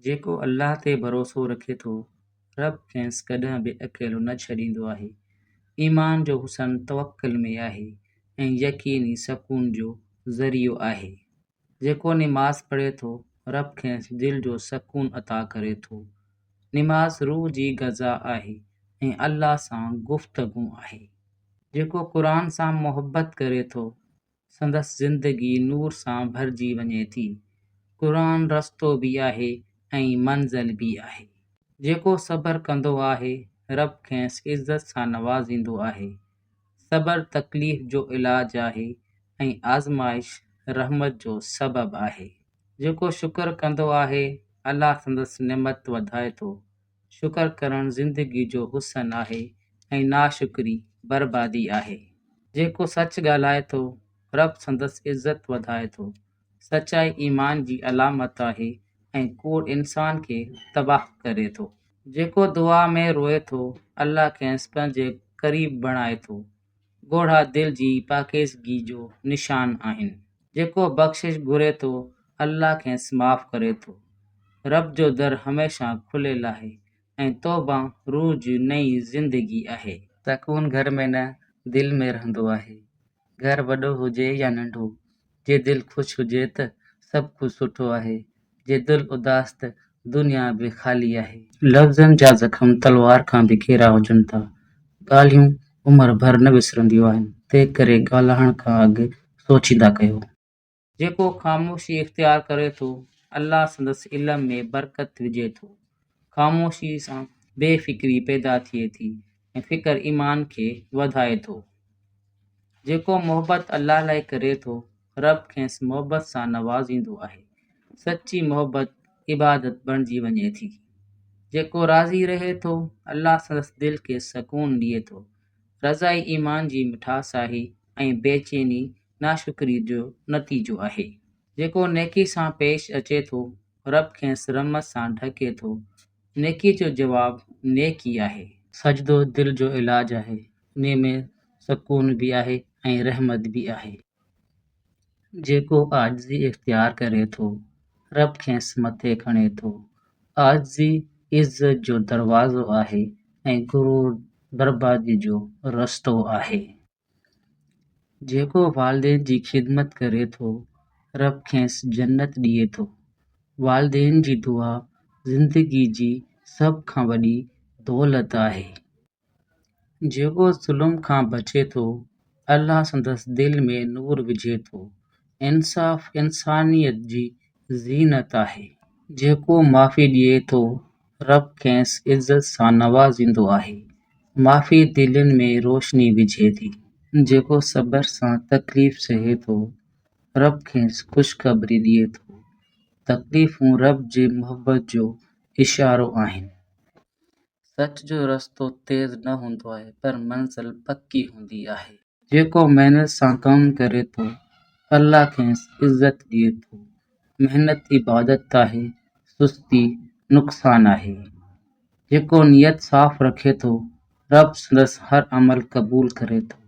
جيڪو الله تي ڀروسو رکي ٿو، رب کيس ڪڏهن به اڪيلو نه ڇڏيندو آهي. ايمان جو حسن توڪل ۾ آهي ۽ يقين ئي سڪون جو ذريعو آهي. جيڪو نماز پڙهي ٿو، رب کيس دل جو سڪون عطا ڪري ٿو. نماز روح جي غذا آهي ۽ الله سان گفتگو آهي. جيڪو قرآن سان محبت ڪري ٿو، سندس زندگي نور سان ڀرجي وڃي ٿي. قرآن رستو به آهي ۽ منزل به آهي. جيڪو صبر ڪندو آهي، رب کيس عزت سان نوازيندو آهي. صبر تڪليف جو علاج آهي ۽ آزمائش رحمت جو سبب آهي. جيڪو شڪر ڪندو آهي، الله سندس نعمت وڌائي ٿو. شڪر ڪرڻ زندگي جو حسن آهي ۽ ناشڪري بربادي آهي. جيڪو سچ ڳالهائي ٿو، رب سندس عزت وڌائي ٿو. سچائي ايمان جي علامت آهي ۽ ڪوڙ انسان کي تباهه ڪري ٿو. جيڪو دعا ۾ روئي ٿو، الله کيس پنهنجي قريب بڻائي ٿو. ڳوڙها دل جي پاڪيزگي جو نشان آهن. جيڪو بخشش گهري ٿو، الله کيس معاف ڪري ٿو. رب جو در هميشه کليل آهي ۽ توبه روح جي نئين زندگي آهي. سڪون گهر ۾ نه، دل ۾ رهندو آهي. گهر وڏو هجي يا ننڍو، جي دل خوش هجي ته سڀ ڪجهه سٺو آهي، جي دل اداس ته دنيا به خالي آهي. لفظن جا زخم تلوار کان به کيرا هجن ٿا. ڳالهيون عمر ڀر نه وسرنديون آهن، تنهنڪري ڳالهائڻ کان اڳ سوچيندا ڪيو. جيڪو خاموشي اختيار ڪري ٿو، الله سندس علم ۾ برڪت وجهي ٿو. خاموشيء سان بي فڪري پيدا ٿئي ٿي ۽ فڪر ايمان کي وڌائي ٿو. جيڪو محبت الله لاء ڪري ٿو، رب کيس محبت سان نوازيندو آهي. سچي محبت عبادت بڻجي وڃي ٿي. جيڪو راضي رهي ٿو، الله سندس دل کي سڪون ڏئي ٿو. رضا ئي ايمان جي مٺاس آهي ۽ بيچيني ناشڪري جو نتيجو آهي. جيڪو نيڪي سان پيش اچي ٿو، رب کيس رحمت سان ڍڪي ٿو. نيڪي جو جواب نيڪي آهي. سجدو دل جو علاج آهي، انهي ۾ سڪون به آهي ۽ رحمت به آهي. جيڪو عاجزي اختيار ڪري ٿو، رب کيس مٿي کڻي ٿو. عاجزي عزت جو دروازو آهي ۽ غرور بربادي جو رستو آهي. جيڪو والدين جي خدمت ڪري ٿو، رب کيس جنت ڏئي ٿو. والدين جي دعا زندگي جي سڀ کان وڏي دولت آهي. جيڪو ظلم کان بچي ٿو، الله سندس دل ۾ نور وجهي ٿو. انصاف انسانيت جي زينت آهي. جيڪو معافي ڏئي ٿو، رب کيس عزت سان نوازيندو آهي. معافي دلين ۾ روشني وجهي ٿي. جيڪو صبر سان تڪليف سهي ٿو، رب کيس خوشخبري ڏئي ٿو. تڪليفون رب جي محبت جو اشارو آهن. سچ جو رستو تيز نه هوندو آهي، پر منزل پڪي هوندي آهي. جيڪو محنت سان ڪم ڪري ٿو، الله کيس عزت ڏئي ٿو. محنت عبادت آهي، سستي نقصان آهي. جيڪو نيت صاف رکي ٿو، رب سندس هر عمل قبول ڪري ٿو.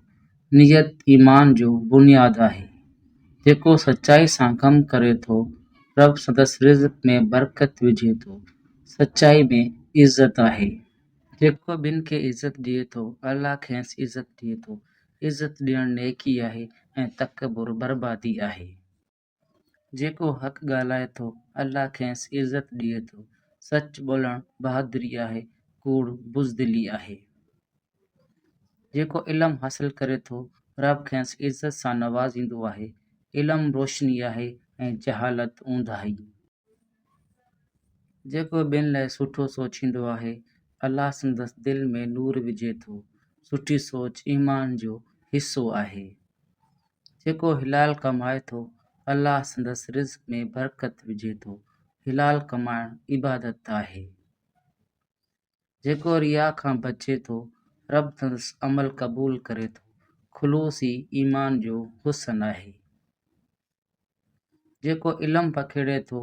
نيت ايمان جو بنياد آهي. جيڪو سچائي سان ڪم ڪري ٿو، رب سندس رزق ۾ برڪت وجهي ٿو. سچائي ۾ عزت آهي. جيڪو ٻين کي عزت ڏئي ٿو، الله کيس عزت ڏئي ٿو. عزت ڏيڻ نيڪي آهي ۽ تڪبر بربادي آهي. جيڪو حق ڳالهائي ٿو، الله کيس عزت ڏئي ٿو. سچ ٻولڻ بهادري آهي، ڪوڙ بزدلي آهي. جيڪو علم حاصل ڪري ٿو، رب کيس عزت سان نوازيندو آهي. علم روشني آهي ۽ جهالت اونداهي. جيڪو ٻين لاء سٺو سوچيندو آهي، الله سندس دل ۾ نور وجهي ٿو. سٺي سوچ ايمان جو حصو آهي. جيڪو حلال ڪمائي ٿو، الله سندس رزق ۾ برڪت وجهي ٿو. حلال ڪمائڻ عبادت آهي. جيڪو رياء کان بچي ٿو، رب سندس عمل قبول ڪري ٿو. خلوص ئي ايمان جو حسن آهي. جيڪو علم پکيڙي ٿو،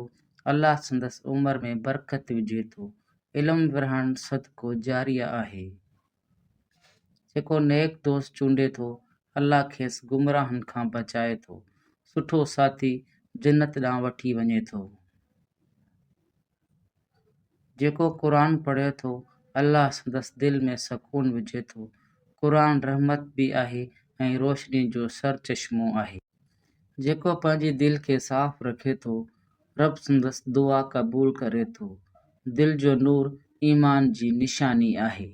الله سندس عمر ۾ برڪت وجهي ٿو. علم ورهائڻ صدقو جاريه آهي. جيڪو نيڪ دوست چونڊي ٿو، الله کيس گمراهن کان بچائي ٿو. سٺو ساٿي جنت ڏانهن وٺي وڃي ٿو. جيڪو قرآن پڙهي ٿو، الله سندس دل ۾ سڪون وجهي ٿو. قرآن رحمت به آهي ۽ روشني جو سرچشمو آهي. جيڪو پنهنجي دل کي صاف رکي ٿو، رب سندس دعا قبول ڪري ٿو. دل جو نور ايمان جي نشاني آهي.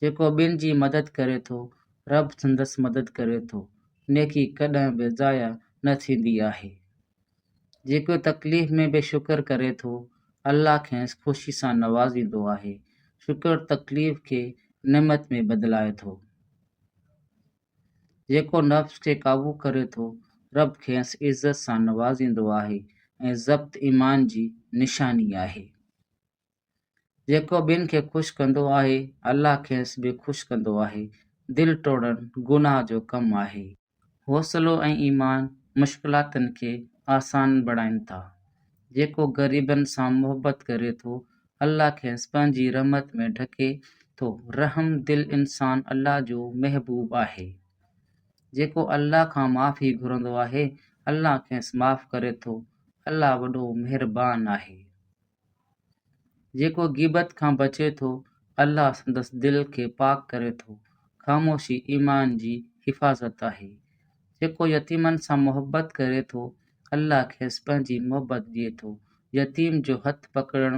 جيڪو ٻين جي مدد ڪري ٿو، رب سندس مدد ڪري ٿو. نيڪي ڪڏهن به ضايع نه ٿيندي آهي. جيڪو تڪليف ۾ به شڪر ڪري ٿو، الله کيس خوشي سان نوازيندو آهي. شڪر تڪليف کي نعمت ۾ بدلائي ٿو. جيڪو نفس کي قابو ڪري ٿو، رب کيس عزت سان نوازيندو آهي ۽ ضبط ايمان جي نشاني آهي. جيڪو ٻين کي خوش ڪندو آهي، الله کيس به خوش ڪندو آهي. دل ٽوڙڻ گناهه جو ڪم آهي. حوصلو ۽ ايمان مشڪلاتن کي آسان بڻائين ٿا. جيڪو غريبن سان محبت ڪري ٿو، الله کيس پنهنجي رحمت ۾ ڍڪي ٿو. رحم دل انسان الله جو محبوب آهي. جيڪو الله کان معافي گهرندو آهي، الله کيس معاف ڪري ٿو. الله وڏو مهربان آهي. جيڪو غيبت کان بچي ٿو، الله سندس دل کي پاڪ ڪري ٿو. خاموشي ايمان جي حفاظت آهي. جيڪو يتيمن سان محبت ڪري ٿو، الله کيس پنهنجي محبت ڏئي ٿو. يتيم جو هٿ پڪڙڻ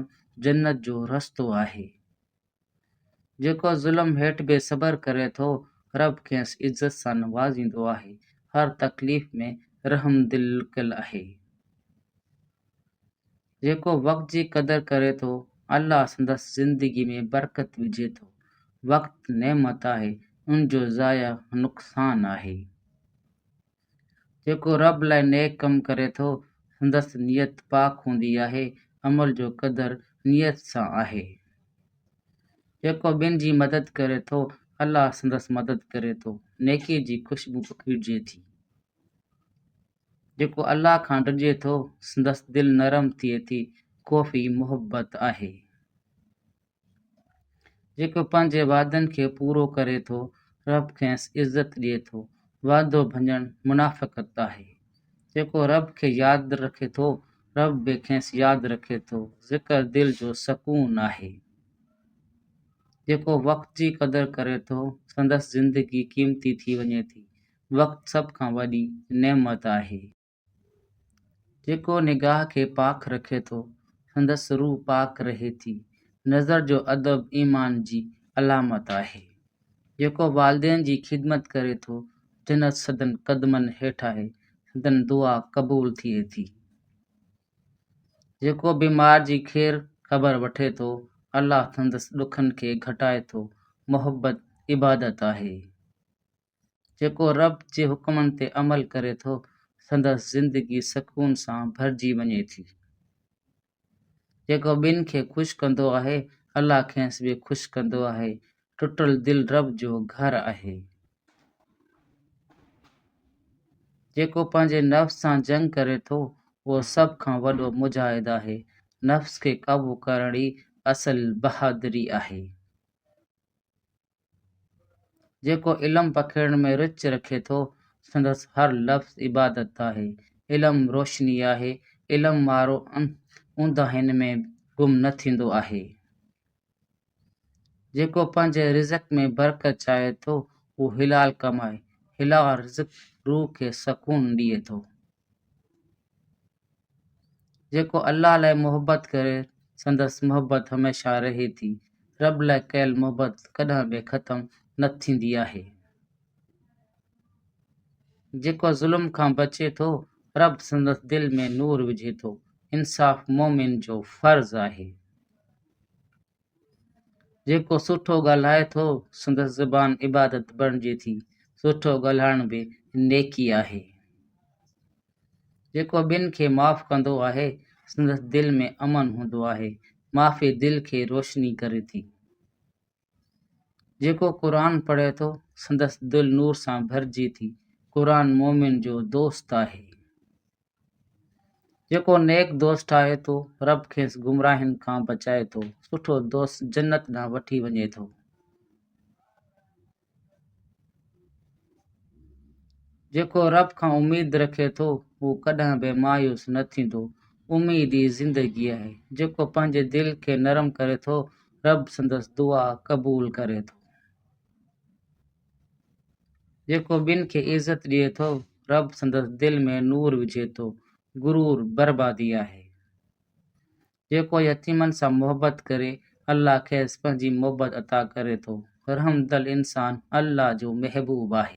جنت جو رستو آهي. جيڪو ظلم هيٺ به صبر ڪري ٿو، رب کيس عزت سان نوازيندو آهي. هر تڪليف ۾ رحمدل لڪل آهي. جيڪو وقت جي قدر ڪري ٿو، الله سندس زندگي ۾ برڪت وجهي ٿو. وقت نعمت آهي، ان جو ضايع نقصان آهي. جيڪو رب لاء نيڪ ڪم ڪري ٿو، سندس نيت پاڪ هوندي آهي. عمل جو قدر نيت سان آهي. جيڪو ٻين جي مدد ڪري ٿو، الله سندس مدد ڪري ٿو. نيڪي جي خوشبو پکڙجي ٿي. جيڪو الله کان ڊڄي ٿو، سندس دل نرم ٿئي ٿي. خوف ئي محبت آهي. جيڪو پنهنجي وعدن کي پورو ڪري ٿو، رب کيس عزت ڏئي ٿو. وعدو ڀڃڻ منافقت آهي. جيڪو رب کي ياد رکي ٿو، رب به کيس ياد رکي ٿو. ذڪر دل جو سڪون آهي. جيڪو وقت جي قدر ڪري ٿو، سندس زندگي قيمتي ٿي وڃي ٿي. وقت سڀ کان وڏي نعمت آهي. جيڪو نگاهه کي پاڪ رکي ٿو، سندس روح پاڪ رهي ٿي. نظر جو ادب ايمان جي علامت آهي. جيڪو والدين جي خدمت ڪري ٿو، جنت سندن قدمن هيٺ آهي، سندن دعا قبول ٿئي ٿي. جيڪو بيمار جي خير خبر وٺي ٿو، الله سندس ڏکن کي گهٽائي ٿو. محبت عبادت آهي. جيڪو رب جي حڪمن تي عمل ڪري ٿو، سندس زندگي سڪون سان ڀرجي وڃي ٿي. جيڪو ٻين کي خوش ڪندو آهي، الله کيس به خوش ڪندو آهي. ٽٽل دل رب جو گهر آهي. جيڪو پنهنجي نفس سان جنگ ڪري ٿو، اهو سڀ کان وڏو مجاهد آهي. نفس کي قابو ڪرڻ ئي اصل بهادري آهي. جيڪو علم پکيڙڻ ۾ رچ رکي ٿو، سندس هر لفظ عبادت آهي. علم روشني آهي، علم وارو اونداهين ۾ گم نه ٿيندو آهي. جيڪو پنهنجي رزق ۾ برڪت چاهي ٿو، اهو حلال ڪمائي. حلال رزق روح کي سڪون ڏئي ٿو. جيڪو الله لاء محبت ڪري، سندس محبت هميشه رهي ٿي. رب لاء ڪيل محبت ڪڏهن به ختم نه ٿيندي آهي. جيڪو ظلم کان بچي ٿو، رب سندس دل ۾ نور وجهي ٿو. انصاف مؤمن جو فرض آهي. جيڪو سٺو ڳالهائي ٿو، سندس زبان عبادت بڻجي ٿي. سٺو ڳالهائڻ به نيڪي آهي. جيڪو ٻين کي معاف ڪندو آهي، سندس دل ۾ امن هوندو آهي. معافي دل کي روشني ڪري ٿي. جيڪو قرآن پڙهي ٿو، سندس دل نور سان ڀرجي ٿي. قرآن مؤمن جو دوست آهي. جيڪو نيڪ دوست ٺاهي ٿو، رب کيس گمراهين کان بچائي ٿو. سٺو دوست جنت ڏانهن وٺي وڃي ٿو. جيڪو رب کان اميد رکي ٿو، هو ڪڏهن به مايوس نه ٿيندو. اميد ئي زندگي آهي. جيڪو پنهنجي دل کي نرم ڪري ٿو، رب سندس دعا قبول ڪري ٿو. جيڪو ٻين کي عزت ڏئي ٿو، رب سندس دل ۾ نور وجهي ٿو. غرور بربادي آهي. جيڪو يتيمن سان محبت ڪري، الله کيس پنهنجي محبت عطا ڪري ٿو. رحمدل انسان الله جو محبوب آهي.